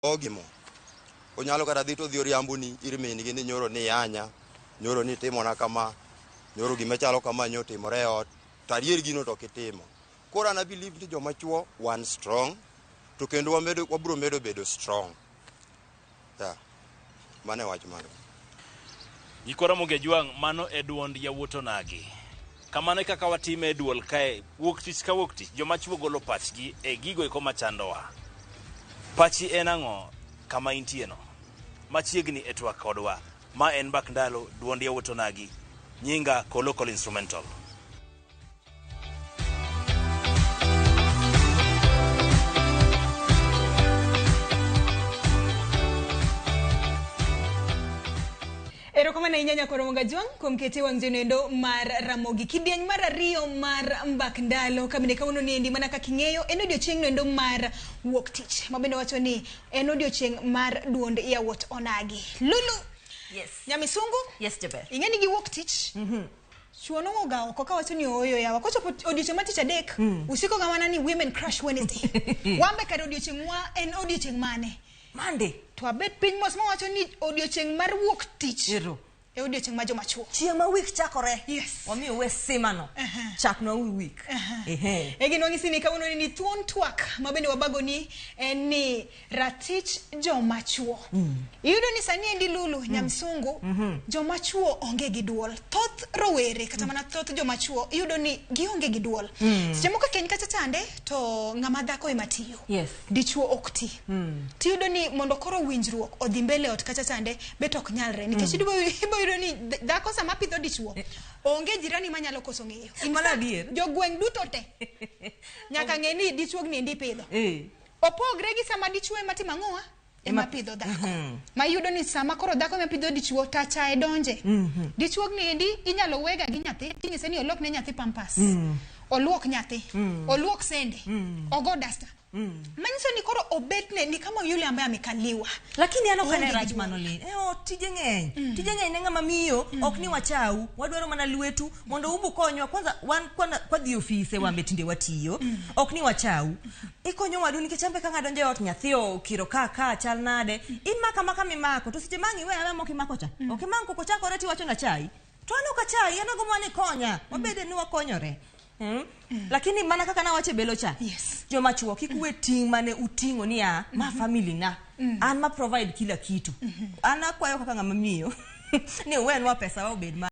Ogimo. Onyalo kata dhi to odhi oriamboni ir min gi ni nyoro ni yanya, nyoro ni itimona kama, nyoro gima chalo kama nyo otimore e ot, to adier gino to ok itimo. Koro an a believe ni joma chuo wan strong to kendo wamedo wabro medo bedo strong. Yeah. Mano e wach marwa. Nyikwa Ramogi Ajwang', mano e duond yawuot onagi. Kamano e kaka watime e duol kae, wuok tich ka wuok tich, joma chuo golo pachgi e gigo eko machandowa. Pachi en ang'o kama intieno? Machiegni e twak kodwa. Ma en Mbak Ndalo, duond yawuot onagi. Nyinga Kolokol Instrumental. Erokamano ahinya Nyakwar Gajwang' kuom kete wang' jonoendo mar Ramogi. Kidieny mar ariyo mar mbak ndalo kabinde kawuono niendi mana kaka ing'eyo en odiochieng' noendo mar wuok tich ma bende wacho ni en odiochieng' mar duond yawuot onagi. Lulu. Yes. Nyamisungu. Yes, Jaber. Ing'e ni giwuok tich. Chuo nowuoga oko kawacho ni ooyo yawa. Kochopo odiochieng' mar tich adek, usiko ga mana ni women crush Wednesday. Wambe kare odiochieng' wa en odiochieng' mane? Monday. To abet piny mos mawacho ni odiochieng' mar wuok tich. Ero. E odiochieng' ma joma chuo. Chieng' ma week chakore. Yes. Wamiyo we simano. Chaknwa uru week. Ehe. E gino wang'isi ni kawuono ni thuon twak ma bende wabago ni en ni ratich joma chuo. Iyudo ni sani endi Lulu Nyamsungu joma chuo onge gi duol. Thoth rowere kata mana thoth joma chuo iyudo ni gionge gi duol. Seche moko keny kacha chande to ng'ama dhako ema tiyo. Yes. Dichuo ok ti. Tiyudo ni mondo koro winjruok odhi mbele ot kacha chande bet ok nyalre nikech ibo yudo ni dhako sama pidho dichuo onge jirani manyalo koso ng'eyo. In Mano fact, adier. jogweng' duto te nyaka ng'e ni dichuogni endi ipidho. Eh. Opogre gi sama dichuo ema timo ang'owa? Ema pidho dhako. Ma iyudo ni sama koro dhako ema pidho dichuo to achaye donje. Dichuogni endi inyalo wega gi nyathi tinyise ni olok ne nyathi pampers. Oluok nyathi. Oluok sende. Ogo dasta. Manyiso ni koro obetne ni kama yule ambaye amekaliwa. Lakini an ok Oonge ane gi rach duol. mano Lin. Eh, oh, tije ng'eny. Tije ng'eny ne ng'ama miyo, ok ni wachau. Wadwaro mana lwetu mondo umbu konywa. Kwanza wan kwadhi ofise wambe tinde watiyo. Ok ni wachau. Ikonyo wadu nikech ambe ka ng'ado nje ot nyathi okiro ka ka chal nade. Imaka maka mimako to seche mang' iwe aweya mok imako cha. Ok imang' koko chakore tiwacho na chai. To an ok achai, an agombo ni konya. Wabede ni wakonyore. Lakini mana kaka nawacho e belo cha. Yes. Joma chuo kik uwe ting' mane uting'o niya ma family na. An ma provide kila kitu. An akwayo kaka ng'ama miyo ni uwenwa pesa wa obed ma